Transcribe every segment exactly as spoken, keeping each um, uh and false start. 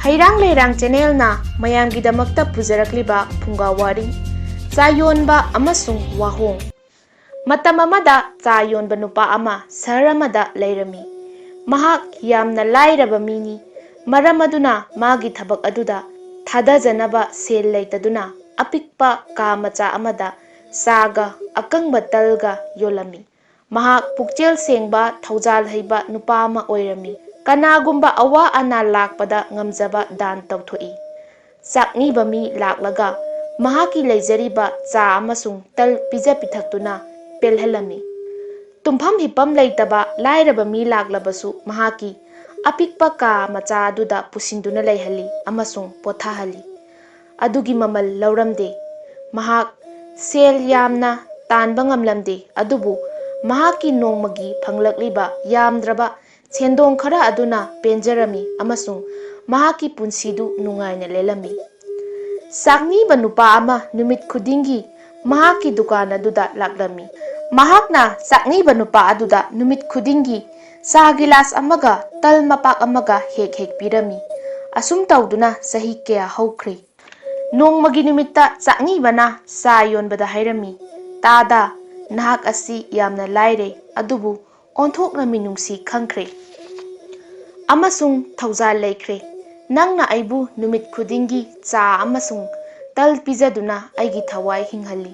ꯍꯩꯔꯥꯡ ꯂꯩꯔꯥꯡ ꯆꯦꯅꯦꯜꯅ ꯃꯌꯥꯝꯒꯤꯗꯃꯛꯇ ꯄꯨꯖꯔꯛꯂꯤꯕ ꯐꯨꯡꯒꯥ ꯋꯥꯔꯤ, ꯆꯥ ꯌꯣꯟꯕ ꯑꯃꯁꯨꯡ ꯋꯥꯍꯣꯡ꯫ ꯃꯇꯝ ꯑꯃꯗ ꯆꯥ ꯌꯣꯟꯕ ꯅꯨꯄꯥ ꯑꯃ ꯁꯍꯔ ꯑꯃꯗ ꯂꯩꯔꯝꯃꯤ꯫ ꯃꯍꯥꯛ ꯌꯥꯝꯅ ꯂꯥꯏꯔꯕ ꯃꯤꯅꯤ꯫ ꯃꯔꯝ ꯑꯗꯨꯅ ꯃꯥꯒꯤ ꯊꯕꯛ ꯑꯗꯨꯗ ꯊꯥꯗꯖꯅꯕ ꯁꯦꯜ ꯂꯩꯇꯗꯨꯅ ꯑꯄꯤꯛꯄ ꯀꯥ ꯃꯆꯥ ꯑꯃꯗ ꯆꯥꯒ ꯑꯀꯪꯕ ꯇꯜꯒ ꯌꯣꯜꯂꯝꯃꯤ꯫ ꯃꯍꯥꯛ ꯄꯨꯛꯆꯦꯜ ꯁꯦꯡꯕ, ꯊꯧꯖꯥꯜ ꯍꯩꯕ ꯅꯨꯄꯥ ꯑꯃ ꯑꯣꯏꯔꯝꯃꯤ꯫ ꯀꯅꯥꯒꯨꯝꯕ ꯑꯋꯥ ꯑꯅꯥ ꯂꯥꯛꯄꯗ ꯉꯝꯖꯕ ꯗꯥꯟ ꯇꯧꯊꯣꯛꯏ꯫ ꯆꯥꯛꯅꯤꯕ ꯃꯤ ꯂꯥꯛꯂꯒ ꯃꯍꯥꯛꯀꯤ ꯂꯩꯖꯔꯤꯕ ꯆꯥ ꯑꯃꯁꯨꯡ ꯇꯜ ꯄꯤꯖ ꯄꯤꯊꯛꯇꯨꯅ ꯄꯦꯜꯍꯜꯂꯝꯃꯤ꯫ ꯇꯨꯝꯐꯝ ꯍꯤꯞꯐꯝ ꯂꯩꯇꯕ ꯂꯥꯏꯔꯕ ꯃꯤ ꯂꯥꯛꯂꯕꯁꯨ ꯃꯍꯥꯛꯀꯤ ꯑꯄꯤꯛꯄ ꯀꯥ ꯃꯆꯥ ꯑꯗꯨꯗ ꯄꯨꯁꯤꯟꯗꯨꯅ ꯂꯩꯍꯜꯂꯤ ꯑꯃꯁꯨꯡ ꯄꯣꯊꯥꯍꯜꯂꯤ꯫ ꯑꯗꯨꯒꯤ ꯃꯃꯜ ꯂꯧꯔꯝꯗꯦ꯫ ꯃꯍꯥꯛ ꯁꯦꯜ ꯌꯥꯝꯅ ꯇꯥꯟꯕ ꯉꯝꯂꯝꯗꯦ, ꯑꯗꯨꯕꯨ ꯃꯍꯥꯛꯀꯤ ꯅꯣꯡꯃꯒꯤ ꯐꯪꯂꯛꯂꯤꯕ ꯌꯥꯝꯗ꯭ꯔꯕ ꯁꯦꯟꯗꯣꯡ ꯈꯔ ꯑꯗꯨꯅ ꯄꯦꯟꯖꯔꯝꯃꯤ ꯑꯃꯁꯨꯡ ꯃꯍꯥꯛꯀꯤ ꯄꯨꯟꯁꯤꯗꯨ ꯅꯨꯡꯉꯥꯏꯅ ꯂꯦꯜꯂꯝꯃꯤ꯫ ꯆꯥꯛꯅꯤꯕ ꯅꯨꯄꯥ ꯑꯃ ꯅꯨꯃꯤꯠ ꯈꯨꯗꯤꯡꯒꯤ ꯃꯍꯥꯛꯀꯤ ꯗꯨꯀꯥꯟ ꯑꯗꯨꯗ ꯂꯥꯛꯂꯝꯃꯤ꯫ ꯃꯍꯥꯛꯅ ꯆꯥꯛꯅꯤꯕ ꯅꯨꯄꯥ ꯑꯗꯨꯗ ꯅꯨꯃꯤꯠ ꯈꯨꯗꯤꯡꯒꯤ ꯆꯥ ꯒꯤꯂꯥꯁ ꯑꯃꯒ ꯇꯜ ꯃꯄꯥꯛ ꯑꯃꯒ ꯍꯦꯛ ꯍꯦꯛ ꯄꯤꯔꯝꯃꯤ꯫ ꯑꯁꯨꯝ ꯇꯧꯗꯨꯅ ꯆꯍꯤ ꯀꯌꯥ ꯍꯧꯈ꯭ꯔꯦ꯫ ꯅꯣꯡꯃꯒꯤ ꯅꯨꯃꯤꯠꯇ ꯆꯥꯛꯅꯤꯕꯅ ꯆꯥ ꯌꯣꯟꯕꯗ ꯍꯥꯏꯔꯝꯃꯤ, "ꯇꯥꯗ, ꯅꯍꯥꯛ ꯑꯁꯤ ꯌꯥꯝꯅ ꯂꯥꯏꯔꯦ, ꯑꯗꯨꯕꯨ ꯑꯣꯟꯊꯣꯛꯅ ꯃꯤꯅꯨꯡꯁꯤ ꯈꯪꯈ꯭ꯔꯦ ꯑꯃꯁꯨꯡ ꯊꯧꯖꯥꯜ ꯂꯩꯈ꯭ꯔꯦ꯫ ꯅꯪꯅ ꯑꯩꯕꯨ ꯅꯨꯃꯤꯠ ꯈꯨꯗꯤꯡꯒꯤ ꯆꯥ ꯑꯃꯁꯨꯡ ꯇꯜ ꯄꯤꯖꯗꯨꯅ ꯑꯩꯒꯤ ꯊꯋꯥꯏ ꯍꯤꯡꯍꯜꯂꯤ꯫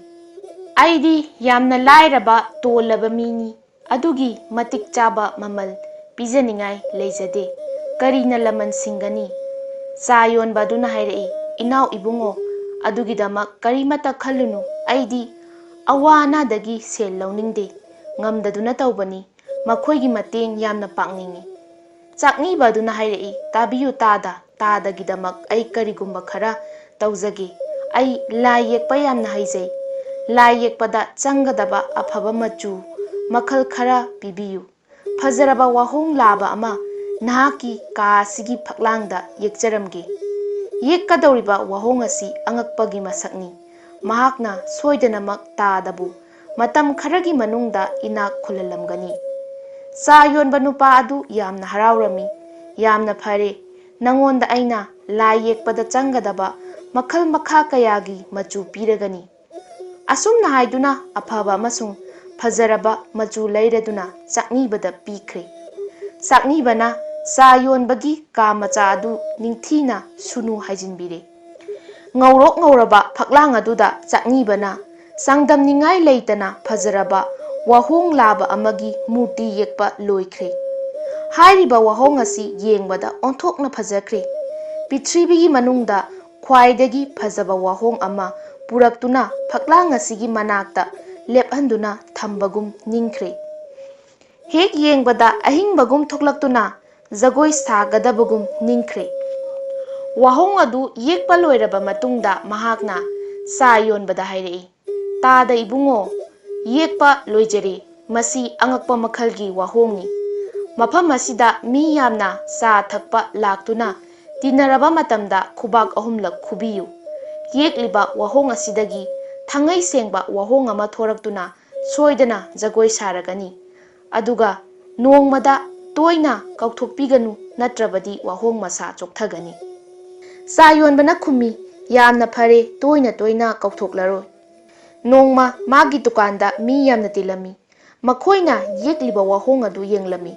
ꯑꯩꯗꯤ ꯌꯥꯝꯅ ꯂꯥꯏꯔꯕ, ꯇꯣꯜꯂꯕ ꯃꯤꯅꯤ꯫ ꯑꯗꯨꯒꯤ ꯃꯇꯤꯛ ꯆꯥꯕ ꯃꯃꯜ ꯄꯤꯖꯅꯤꯡꯉꯥꯏ ꯂꯩꯖꯗꯦ꯫ ꯀꯔꯤꯅ ꯂꯃꯟ ꯁꯤꯡꯒꯅꯤ?" ꯆꯥ ꯌꯣꯟꯕ ꯑꯗꯨꯅ ꯍꯥꯏꯔꯛꯏ, "ꯏꯅꯥꯎ ꯏꯕꯨꯡꯉꯣ, ꯑꯗꯨꯒꯤꯗꯃꯛ ꯀꯔꯤꯃꯠꯇ ꯈꯜꯂꯨꯅꯨ꯫ ꯑꯩꯗꯤ ꯑꯋꯥ ꯑꯅꯥꯗꯒꯤ ꯁꯦꯜ ꯂꯧꯅꯤꯡꯗꯦ꯫ ꯉꯝꯗꯗꯨꯅ ꯇꯧꯕꯅꯤ꯫ ꯃꯈꯣꯏꯒꯤ ꯃꯇꯦꯡ ꯌꯥꯝꯅ ꯄꯥꯡꯅꯤꯡꯏ꯫" ꯆꯥꯛꯅꯤꯕ ꯑꯗꯨꯅ ꯍꯥꯏꯔꯛꯏ, "ꯇꯥꯕꯤꯌꯨ ꯇꯥꯗ, ꯇꯥꯗꯒꯤꯗꯃꯛ ꯑꯩ ꯀꯔꯤꯒꯨꯝꯕ ꯈꯔ ꯇꯧꯖꯒꯦ꯫ ꯑꯩ ꯂꯥꯏ ꯌꯦꯛꯄ ꯌꯥꯝꯅ ꯍꯩꯖꯩ꯫ ꯂꯥꯏ ꯌꯦꯛꯄꯗ ꯆꯪꯒꯗꯕ ꯑꯐꯕ ꯃꯆꯨ ꯃꯈꯜ ꯈꯔ ꯄꯤꯕꯤꯌꯨ꯫ ꯐꯖꯔꯕ ꯋꯥꯍꯣꯡ ꯂꯥꯕ ꯑꯃ ꯅꯍꯥꯛꯀꯤ ꯀꯥ ꯑꯁꯤꯒꯤ ꯐꯛꯂꯥꯡꯗ ꯌꯦꯛꯆꯔꯝꯒꯦ꯫ ꯌꯦꯛꯀꯗꯧꯔꯤꯕ ꯋꯥꯍꯣꯡ ꯑꯁꯤ ꯑꯉꯛꯄꯒꯤ ꯃꯁꯛꯅꯤ꯫ ꯃꯍꯥꯛꯅ ꯁꯣꯏꯗꯅꯃꯛ ꯇꯥꯗꯕꯨ ꯃꯇꯝ ꯈꯔꯒꯤ ꯃꯅꯨꯡꯗ ꯏꯅꯥꯛ ꯈꯨꯜꯍꯜꯂꯝꯒꯅꯤ꯫" ꯆꯥ ꯌꯣꯟꯕ ꯅꯨꯄꯥ ꯑꯗꯨ ꯌꯥꯝꯅ ꯍꯔꯥꯎꯔꯝꯃꯤ꯫ "ꯌꯥꯝꯅ ꯐꯔꯦ, ꯅꯉꯣꯟꯗ ꯑꯩꯅ ꯂꯥꯏ ꯌꯦꯛꯄꯗ ꯆꯪꯒꯗꯕ ꯃꯈꯜ ꯃꯈꯥ ꯀꯌꯥꯒꯤ ꯃꯆꯨ ꯄꯤꯔꯒꯅꯤ꯫ ꯑꯁꯨꯝꯅ ꯍꯥꯏꯗꯨꯅ ꯑꯐꯕ ꯑꯃꯁꯨꯡ ꯐꯖꯔꯕ ꯃꯆꯨ ꯂꯩꯔꯗꯨꯅ ꯆꯥꯛꯅꯤꯕꯗ ꯄꯤꯈ꯭ꯔꯦ꯫ ꯆꯥꯛꯅꯤꯕꯅ ꯆꯥ ꯌꯣꯟꯕꯒꯤ ꯀꯥ ꯃꯆꯥ ꯑꯗꯨ ꯅꯤꯡꯊꯤꯅ ꯁꯨꯅꯨ ꯍꯥꯏꯖꯤꯟꯕꯤꯔꯦ꯫ ꯉꯧꯔꯣꯛ ꯉꯧꯔꯕ ꯐꯛꯂꯥꯡ ꯑꯗꯨꯗ ꯆꯥꯛꯅꯤꯕꯅ ꯆꯥꯡꯗꯝꯅꯤꯡꯉꯥꯏ ꯂꯩꯇꯅ ꯐꯖꯔꯕ ꯋꯥꯍꯣꯡ ꯂꯥꯕ ꯑꯃꯒꯤ ꯃꯨꯔꯇꯤ ꯌꯦꯛꯄ ꯂꯣꯏꯈ꯭ꯔꯦ꯫ ꯍꯥꯏꯔꯤꯕ ꯋꯥꯍꯣꯡ ꯑꯁꯤ ꯌꯦꯡꯕꯗ ꯑꯣꯟꯊꯣꯛꯅ ꯐꯖꯈ꯭ꯔꯦ꯫ ꯄ꯭ꯔꯤꯊꯤꯕꯤꯒꯤ ꯃꯅꯨꯡꯗ ꯈ꯭ꯋꯥꯏꯗꯒꯤ ꯐꯖꯕ ꯋꯥꯍꯣꯡ ꯑꯃ ꯄꯨꯔꯛꯇꯨꯅ ꯐꯛꯂꯥꯡ ꯑꯁꯤꯒꯤ ꯃꯅꯥꯛꯇ ꯂꯦꯞꯍꯟꯗꯨꯅ ꯊꯝꯕꯒꯨꯝ ꯅꯤꯡꯈ꯭ꯔꯦ꯫ ꯍꯦꯛ ꯌꯦꯡꯕꯗ ꯑꯍꯤꯡꯕꯒꯨꯝ ꯊꯣꯛꯂꯛꯇꯨꯅ ꯖꯒꯣꯏ ꯁꯥꯒꯗꯕꯒꯨꯝ ꯅꯤꯡꯈ꯭ꯔꯦ꯫ ꯋꯥꯍꯣꯡ ꯑꯗꯨ ꯌꯦꯛꯄ ꯂꯣꯏꯔꯕ ꯃꯇꯨꯡꯗ ꯃꯍꯥꯛꯅ ꯆꯥ ꯌꯣꯟꯕꯗ ꯍꯥꯏꯔꯛꯏ, "ꯇꯥꯗ ꯏꯕꯨꯡꯉꯣ, ꯌꯦꯛꯄ ꯂꯣꯏꯖꯔꯦ꯫ ꯃꯁꯤ ꯑꯉꯛꯄ ꯃꯈꯜꯒꯤ ꯋꯥꯍꯣꯡꯅꯤ꯫ ꯃꯐꯝ ꯑꯁꯤꯗ ꯃꯤ ꯌꯥꯝꯅ ꯆꯥ ꯊꯛꯄ ꯂꯥꯛꯇꯨꯅ ꯇꯤꯟꯅꯔꯕ ꯃꯇꯝꯗ ꯈꯨꯕꯥꯛ ꯑꯍꯨꯝꯂꯛ ꯈꯨꯕꯤꯌꯨ꯫ ꯌꯦꯛꯂꯤꯕ ꯋꯥꯍꯣꯡ ꯑꯁꯤꯗꯒꯤ ꯊꯥꯡꯉꯩ ꯁꯦꯡꯕ ꯋꯥꯍꯣꯡ ꯑꯃ ꯊꯣꯔꯛꯇꯨꯅ ꯁꯣꯏꯗꯅ ꯖꯒꯣꯏ ꯁꯥꯔꯒꯅꯤ꯫ ꯑꯗꯨꯒ ꯅꯣꯡꯃꯗ ꯇꯣꯏꯅ ꯀꯧꯊꯣꯛꯄꯤꯒꯅꯨ, ꯅꯠꯇ꯭ꯔꯕꯗꯤ ꯋꯥꯍꯣꯡ ꯃꯁꯥ ꯆꯣꯛꯊꯒꯅꯤ꯫" ꯆꯥ ꯌꯣꯟꯕꯅ ꯈꯨꯝꯃꯤ, "ꯌꯥꯝꯅ ꯐꯔꯦ, ꯇꯣꯏꯅ ꯇꯣꯏꯅ ꯀꯧꯊꯣꯛꯂꯔꯣꯏ꯫" ꯅꯣꯡꯃ ꯃꯥꯒꯤ ꯗꯨꯀꯥꯟꯗ ꯃꯤ ꯌꯥꯝꯅ ꯇꯤꯜꯂꯝꯃꯤ꯫ ꯃꯈꯣꯏꯅ ꯌꯦꯛꯂꯤꯕ ꯋꯥꯍꯣꯡ ꯑꯗꯨ ꯌꯦꯡꯂꯝꯃꯤ꯫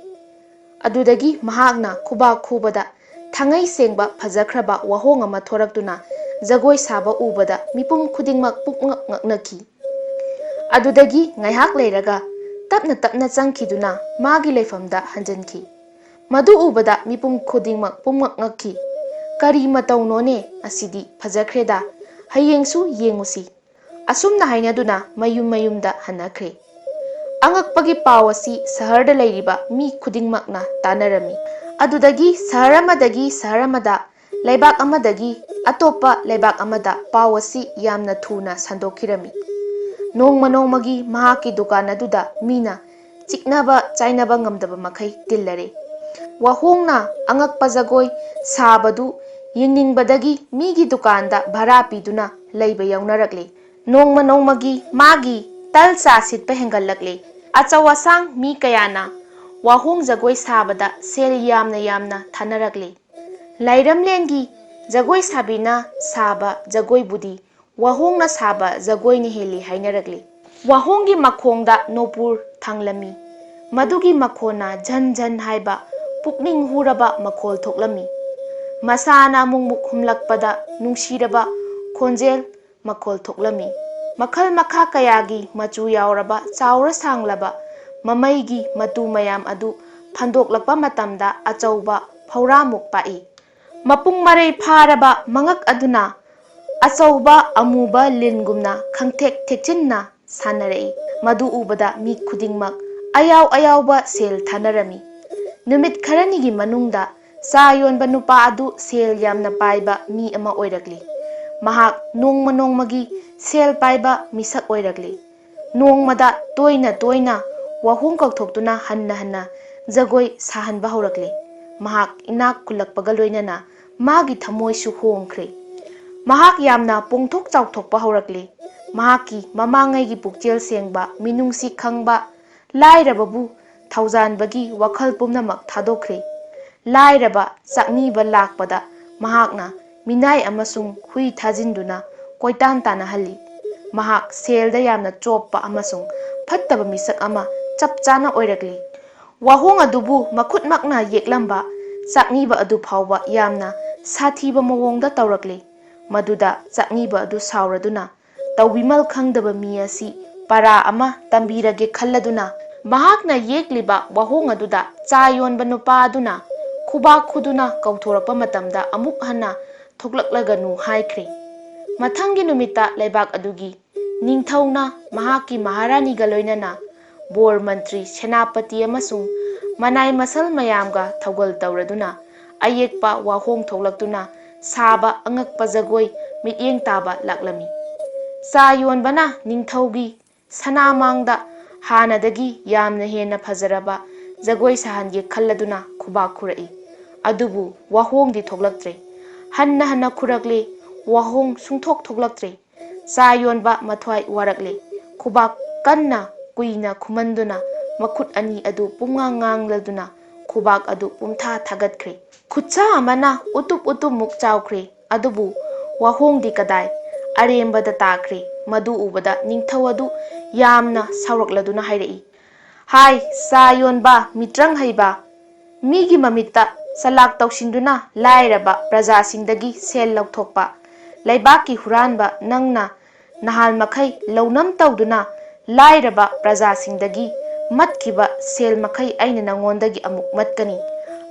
ꯑꯗꯨꯗꯒꯤ ꯃꯍꯥꯛꯅ ꯈꯨꯕꯥꯛ ꯈꯨꯕꯗ ꯊꯥꯡꯉꯩ ꯁꯦꯡꯕ ꯐꯖꯈ꯭ꯔꯕ ꯋꯥꯍꯣꯡ ꯑꯃ ꯊꯣꯔꯛꯇꯨꯅ ꯖꯒꯣꯏ ꯁꯥꯕ ꯎꯕꯗ ꯃꯤꯄꯨꯝ ꯈꯨꯗꯤꯡꯃꯛ ꯄꯨꯛꯉꯛ ꯉꯛꯅꯈꯤ꯫ ꯑꯗꯨꯗꯒꯤ ꯉꯥꯏꯍꯥꯛ ꯂꯩꯔꯒ ꯇꯞꯅ ꯇꯞꯅ ꯆꯪꯈꯤꯗꯨꯅ ꯃꯥꯒꯤ ꯂꯩꯐꯝꯗ ꯍꯟꯖꯤꯟꯈꯤ꯫ ꯃꯗꯨ ꯎꯕꯗ ꯃꯤꯄꯨꯝ ꯈꯨꯗꯤꯡꯃꯛ ꯄꯨꯝꯉꯛ ꯉꯛꯈꯤ꯫ "ꯀꯔꯤ ꯃꯇꯧꯅꯣꯅꯦ? ꯑꯁꯤꯗꯤ ꯐꯖꯈ꯭ꯔꯦꯗ꯫ ꯍꯌꯦꯡꯁꯨ ꯌꯦꯡꯉꯨꯁꯤ꯫" ꯑꯁꯨꯝꯅ ꯍꯥꯏꯅꯗꯨꯅ ꯃꯌꯨꯝ ꯃꯌꯨꯝꯗ ꯍꯟꯅꯈ꯭ꯔꯦ꯫ ꯑꯉꯛꯄꯒꯤ ꯄꯥꯎ ꯑꯁꯤ ꯁꯍꯔꯗ ꯂꯩꯔꯤꯕ ꯃꯤ ꯈꯨꯗꯤꯡꯃꯛꯅ ꯇꯥꯅꯔꯝꯃꯤ꯫ ꯑꯗꯨꯗꯒꯤ ꯁꯍꯔ ꯑꯃꯗꯒꯤ ꯁꯍꯔ ꯑꯃꯗ, ꯂꯩꯕꯥꯛ ꯑꯃꯗꯒꯤ ꯑꯇꯣꯞꯄ ꯂꯩꯕꯥꯛ ꯑꯃꯗ ꯄꯥꯎ ꯑꯁꯤ ꯌꯥꯝꯅ ꯊꯨꯅ ꯁꯟꯗꯣꯛꯈꯤꯔꯝꯃꯤ꯫ ꯅꯣꯡꯃ ꯅꯣꯡꯃꯒꯤ ꯃꯍꯥꯛꯀꯤ ꯗꯨꯀꯥꯟ ꯑꯗꯨꯗ ꯃꯤꯅ ꯆꯤꯛꯅꯕ ꯆꯥꯏꯅꯕ ꯉꯝꯗꯕ ꯃꯈꯩ ꯇꯤꯜꯂꯔꯦ꯫ ꯋꯥꯍꯣꯡꯅ ꯑꯉꯛꯄ ꯖꯒꯣꯏ ꯁꯥꯕꯗꯨ ꯌꯦꯡꯅꯤꯡꯕꯗꯒꯤ ꯃꯤꯒꯤ ꯗꯨꯀꯥꯟꯗ ꯚꯔꯥ ꯄꯤꯗꯨꯅ ꯂꯩꯕ ꯌꯥꯎꯅꯔꯛꯂꯦ꯫ ꯅꯣꯡꯃ ꯅꯣꯡꯃꯒꯤ ꯃꯥꯒꯤ ꯇꯜ ꯆꯥ ꯁꯤꯠꯄ ꯍꯦꯟꯒꯠꯂꯛꯂꯦ꯫ ꯑꯆꯧ ꯑꯁꯥꯡ ꯃꯤ ꯀꯌꯥꯅ ꯋꯥꯍꯣꯡ ꯖꯒꯣꯏ ꯁꯥꯕꯗ ꯁꯦꯜ ꯌꯥꯝꯅ ꯌꯥꯝꯅ ꯊꯥꯅꯔꯛꯂꯦ꯫ ꯂꯥꯏꯔꯝꯂꯦꯟꯒꯤ ꯖꯒꯣꯏ ꯁꯥꯕꯤꯅ ꯁꯥꯕ ꯖꯒꯣꯏꯕꯨꯗꯤ ꯋꯥꯍꯣꯡꯅ ꯁꯥꯕ ꯖꯒꯣꯏꯅ ꯍꯦꯜꯂꯤ ꯍꯥꯏꯅꯔꯛꯂꯤ꯫ ꯋꯥꯍꯣꯡꯒꯤ ꯃꯈꯣꯡꯗ ꯅꯣꯄꯨꯔ ꯊꯥꯡꯂꯝꯃꯤ꯫ ꯃꯗꯨꯒꯤ ꯃꯈꯣꯟꯅ ꯖꯟ ꯖꯟ ꯍꯥꯏꯕ ꯄꯨꯛꯅꯤꯡ ꯍꯨꯔꯕ ꯃꯈꯣꯜ ꯊꯣꯛꯂꯝꯃꯤ꯫ ꯃꯁꯥꯅ ꯑꯃꯨꯛ ꯃꯨꯛ ꯍꯨꯝꯂꯛꯄꯗ ꯅꯨꯡꯁꯤꯔꯕ ꯈꯣꯟꯖꯦꯜ ꯃꯈꯣꯜ ꯊꯣꯛꯂꯝꯃꯤ꯫ ꯃꯈꯜ ꯃꯈꯥ ꯀꯌꯥꯒꯤ ꯃꯆꯨ ꯌꯥꯎꯔꯕ ꯆꯥꯎꯔ ꯁꯥꯡꯂꯕ ꯃꯃꯩꯒꯤ ꯃꯇꯨ ꯃꯌꯥꯝ ꯑꯗꯨ ꯐꯟꯗꯣꯛꯂꯛꯄ ꯃꯇꯝꯗ ꯑꯆꯧꯕ ꯐꯧꯔꯥꯃꯨꯛ ꯄꯥꯛꯏ꯫ ꯃꯄꯨꯡ ꯃꯔꯩ ꯐꯥꯔꯕ ꯃꯉꯛ ꯑꯗꯨꯅ ꯑꯆꯧꯕ ꯑꯃꯨꯕ ꯂꯤꯟꯒꯨꯝꯅ ꯈꯪꯊꯦꯛ ꯊꯦꯛꯆꯤꯟꯅ ꯁꯥꯟꯅꯔꯛꯏ꯫ ꯃꯗꯨ ꯎꯕꯗ ꯃꯤ ꯈꯨꯗꯤꯡꯃꯛ ꯑꯌꯥꯎ ꯑꯌꯥꯎꯕ ꯁꯦꯜ ꯊꯥꯅꯔꯝꯃꯤ꯫ ꯅꯨꯃꯤꯠ ꯈꯔꯅꯤꯒꯤ ꯃꯅꯨꯡꯗ ꯆꯥ ꯌꯣꯟꯕ ꯅꯨꯄꯥ ꯑꯗꯨ ꯁꯦꯜ ꯌꯥꯝꯅ ꯄꯥꯏꯕ ꯃꯤ ꯑꯃ ꯑꯣꯏꯔꯛꯂꯤ꯫ ꯃꯍꯥꯛ ꯅꯣꯡꯃ ꯅꯣꯡꯃꯒꯤ ꯁꯦꯜ ꯄꯥꯏꯕ ꯃꯤꯁꯛ ꯑꯣꯏꯔꯛꯂꯤ꯫ ꯅꯣꯡꯃꯗ ꯇꯣꯏꯅ ꯇꯣꯏꯅ ꯋꯥꯍꯣꯡ ꯀꯧꯊꯣꯛꯇꯨꯅ ꯍꯟꯅ ꯍꯟꯅ ꯖꯒꯣꯏ ꯁꯥꯍꯟꯕ ꯍꯧꯔꯛꯂꯤ꯫ ꯃꯍꯥꯛ ꯏꯅꯥꯛ ꯈꯨꯜꯂꯛꯄꯒ ꯂꯣꯏꯅꯅ ꯃꯥꯒꯤ ꯊꯃꯣꯏꯁꯨ ꯍꯣꯡꯈ꯭ꯔꯦ꯫ ꯃꯍꯥꯛ ꯌꯥꯝꯅ ꯄꯣꯡꯊꯣꯛ ꯆꯥꯎꯊꯣꯛꯄ ꯍꯧꯔꯛꯂꯤ꯫ ꯃꯍꯥꯛꯀꯤ ꯃꯃꯥꯡꯉꯩꯒꯤ ꯄꯨꯛꯆꯦꯜ ꯁꯦꯡꯕ, ꯃꯤꯅꯨꯡꯁꯤ ꯈꯪꯕ, ꯂꯥꯏꯔꯕꯕꯨ ꯊꯧꯖꯥꯟꯕꯒꯤ ꯋꯥꯈꯜ ꯄꯨꯝꯅꯃꯛ ꯊꯥꯗꯣꯛꯈ꯭ꯔꯦ꯫ ꯂꯥꯏꯔꯕ ꯆꯥꯛꯅꯤꯕ ꯂꯥꯛꯄꯗ ꯃꯍꯥꯛꯅ ꯃꯤꯅꯥꯏ ꯑꯃꯁꯨꯡ ꯍꯨꯏ ꯊꯥꯖꯤꯟꯗꯨꯅ ꯀꯣꯏꯇꯥꯟ ꯇꯥꯟꯅꯍꯜꯂꯤ꯫ ꯃꯍꯥꯛ ꯁꯦꯜꯗ ꯌꯥꯝꯅ ꯆꯣꯞꯄ ꯑꯃꯁꯨꯡ ꯐꯠꯇꯕ ꯃꯤꯁꯛ ꯑꯃ ꯆꯞ ꯆꯥꯅ ꯑꯣꯏꯔꯛꯂꯤ꯫ ꯋꯥꯍꯣꯡ ꯑꯗꯨꯕꯨ ꯃꯈꯨꯠꯃꯛꯅ ꯌꯦꯛꯂꯝꯕ ꯆꯥꯛꯅꯤꯕ ꯑꯗꯨ ꯐꯥꯎꯕ ꯌꯥꯝꯅ ꯁꯥꯊꯤꯕ ꯃꯑꯣꯡꯗ ꯇꯧꯔꯛꯂꯤ꯫ ꯃꯗꯨꯗ ꯆꯥꯛꯅꯤꯕ ꯑꯗꯨ ꯁꯥꯎꯔꯗꯨꯅ ꯇꯧꯕꯤꯃꯜ ꯈꯪꯗꯕ ꯃꯤ ꯑꯁꯤ ꯄꯔꯥ ꯑꯃ ꯇꯝꯕꯤꯔꯒꯦ ꯈꯜꯂꯗꯨꯅ ꯃꯍꯥꯛꯅ ꯌꯦꯛꯂꯤꯕ ꯋꯥꯍꯣꯡ ꯑꯗꯨꯗ ꯆꯥ ꯌꯣꯟꯕ ꯅꯨꯄꯥ ꯑꯗꯨꯅ ꯈꯨꯕꯥꯛ ꯈꯨꯗꯨꯅ ꯀꯧꯊꯣꯔꯛꯄ ꯃꯇꯝꯗ ꯑꯃꯨꯛ ꯍꯟꯅ ꯊꯣꯛꯂꯛꯂꯒꯅꯨ ꯍꯥꯏꯈ꯭ꯔꯦ꯫ ꯃꯊꯪꯒꯤ ꯅꯨꯃꯤꯠꯇ ꯂꯩꯕꯥꯛ ꯑꯗꯨꯒꯤ ꯅꯤꯡꯊꯧꯅ ꯃꯍꯥꯛꯀꯤ ꯃꯍꯥꯔꯥꯅꯤꯒ ꯂꯣꯏꯅꯅ ꯕꯣꯔ ꯃꯟꯇ꯭ꯔꯤ, ꯁꯦꯅꯥꯄꯇꯤ ꯑꯃꯁꯨꯡ ꯃꯅꯥꯏ ꯃꯁꯜ ꯃꯌꯥꯝꯒ ꯊꯧꯒꯜ ꯇꯧꯔꯗꯨꯅ ꯑꯌꯦꯛꯄ ꯋꯥꯍꯣꯡ ꯊꯣꯛꯂꯛꯇꯨꯅ ꯁꯥꯕ ꯑꯉꯛꯄ ꯖꯒꯣꯏ ꯃꯤꯠꯌꯦꯡ ꯇꯥꯕ ꯂꯥꯛꯂꯝꯃꯤ꯫ ꯆꯥ ꯌꯣꯟꯕꯅ ꯅꯤꯡꯊꯧꯒꯤ ꯁꯅꯥꯃꯥꯡꯗ ꯍꯥꯟꯅꯗꯒꯤ ꯌꯥꯝꯅ ꯍꯦꯟꯅ ꯐꯖꯔꯕ ꯖꯒꯣꯏ ꯁꯥꯍꯟꯒꯦ ꯈꯜꯂꯗꯨꯅ ꯈꯨꯕꯥꯛ ꯈꯨꯔꯛꯏ꯫ ꯑꯗꯨꯕꯨ ꯋꯥꯍꯣꯡꯗꯤ ꯊꯣꯛꯂꯛꯇ꯭ꯔꯦ꯫ ꯍꯟꯅ ꯍꯟꯅ ꯈꯨꯔꯛꯂꯦ, ꯋꯥꯍꯣꯡ ꯁꯨꯡꯊꯣꯛ ꯊꯣꯛꯂꯛꯇ꯭ꯔꯦ꯫ ꯆꯥ ꯌꯣꯟꯕ ꯃꯊ꯭ꯋꯥꯏ ꯋꯥꯔꯛꯂꯦ꯫ ꯈꯨꯕꯥꯛ ꯀꯟꯅ ꯀꯨꯏꯅ ꯈꯨꯃꯟꯗꯨꯅ ꯃꯈꯨꯠ ꯑꯅꯤ ꯑꯗꯨ ꯄꯨꯡꯉꯥꯡ ꯉꯥꯡꯂꯗꯨꯅ ꯈꯨꯕꯥꯛ ꯑꯗꯨ ꯄꯨꯝꯊꯥ ꯊꯥꯒꯠꯈ꯭ꯔꯦ꯫ ꯈꯨꯠꯁꯥ ꯑꯃꯅ ꯎꯇꯨꯞ ꯎꯇꯨꯞꯃꯨꯛ ꯆꯥꯎꯈ꯭ꯔꯦ, ꯑꯗꯨꯕꯨ ꯋꯥꯍꯣꯡꯗꯤ ꯀꯗꯥꯏ? ꯑꯔꯦꯝꯕꯗ ꯇꯥꯈ꯭ꯔꯦ꯫ ꯃꯗꯨ ꯎꯕꯗ ꯅꯤꯡꯊꯧ ꯑꯗꯨ ꯌꯥꯝꯅ ꯁꯥꯎꯔꯛꯂꯗꯨꯅ ꯍꯥꯏꯔꯛꯏ, "ꯍꯥꯏ, ꯆꯥ ꯌꯣꯟꯕ, ꯃꯤꯇ꯭ꯔꯪ ꯍꯩꯕ, ꯃꯤꯒꯤ ꯃꯃꯤꯠꯇ ꯆꯂꯥꯛ ꯇꯧꯁꯤꯟꯗꯨꯅ ꯂꯥꯏꯔꯕ ꯄ꯭ꯔꯖꯥꯁꯤꯡꯗꯒꯤ ꯁꯦꯜ ꯂꯧꯊꯣꯛꯄ, ꯂꯩꯕꯥꯛꯀꯤ ꯍꯨꯔꯥꯟꯕ ꯅꯪꯅ ꯅꯍꯥꯟ ꯃꯈꯩ ꯂꯧꯅꯝ ꯇꯧꯗꯨꯅ ꯂꯥꯏꯔꯕ ꯄ꯭ꯔꯖꯥꯁꯤꯡꯗꯒꯤ ꯃꯠꯈꯤꯕ ꯁꯦꯜ ꯃꯈꯩ ꯑꯩꯅ ꯅꯉꯣꯟꯗꯒꯤ ꯑꯃꯨꯛ ꯃꯠꯀꯅꯤ"꯫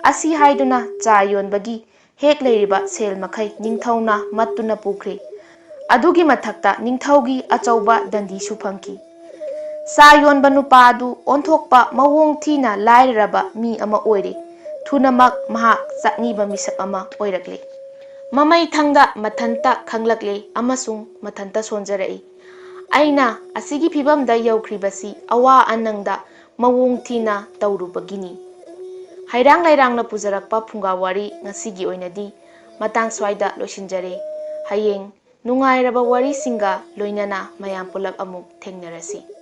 ꯑꯁꯤ ꯍꯥꯏꯗꯨꯅ ꯆꯥ ꯌꯣꯟꯕꯒꯤ ꯍꯦꯛ ꯂꯩꯔꯤꯕ ꯁꯦꯜ ꯃꯈꯩ ꯅꯤꯡꯊꯧꯅ ꯃꯠꯇꯨꯅ ꯄꯨꯈ꯭ꯔꯦ꯫ ꯑꯗꯨꯒꯤ ꯃꯊꯛꯇ ꯅꯤꯡꯊꯧꯒꯤ ꯑꯆꯧꯕ ꯗꯟꯗꯤꯁꯨ ꯐꯪꯈꯤ꯫ ꯆꯥ ꯌꯣꯟꯕ ꯅꯨꯄꯥ ꯑꯗꯨ ꯑꯣꯟꯊꯣꯛꯄ ꯃꯑꯣꯡ ꯊꯤꯅ ꯂꯥꯏꯔꯔꯕ ꯃꯤ ꯑꯃ ꯑꯣꯏꯔꯦ꯫ ꯊꯨꯅꯃꯛ ꯃꯍꯥꯛ ꯆꯥꯛꯅꯤꯕ ꯃꯤꯁꯛ ꯑꯃ ꯑꯣꯏꯔꯛꯂꯦ꯫ ꯃꯃꯩ ꯊꯪꯗ ꯃꯊꯟꯇ ꯈꯪꯂꯛꯂꯦ ꯑꯃꯁꯨꯡ ꯃꯊꯟꯇ ꯁꯣꯟꯖꯔꯛꯏ꯫ "ꯑꯩꯅ ꯑꯁꯤꯒꯤ ꯐꯤꯕꯝꯗ ꯌꯧꯈ꯭ꯔꯤꯕꯁꯤ ꯑꯋꯥ ꯑꯅꯪꯗ ꯃꯑꯣꯡ ꯊꯤꯅ ꯇꯧꯔꯨꯕꯒꯤꯅꯤ"꯫ ꯍꯩꯔꯥꯡ ꯂꯩꯔꯥꯡꯅ ꯄꯨꯖꯔꯛꯄ ꯐꯨꯡꯒꯥ ꯋꯥꯔꯤ ꯉꯁꯤꯒꯤ ꯑꯣꯏꯅꯗꯤ ꯃꯇꯥꯡ ꯁ꯭ꯋꯥꯏꯗ ꯂꯣꯏꯁꯤꯟꯖꯔꯦ꯫ ꯍꯌꯦꯡ ꯅꯨꯡꯉꯥꯏꯔꯕ ꯋꯥꯔꯤꯁꯤꯡꯒ ꯂꯣꯏꯅꯅ ꯃꯌꯥꯝ ꯄꯨꯂꯞ ꯑꯃꯨꯛ ꯊꯦꯡꯅꯔꯁꯤ꯫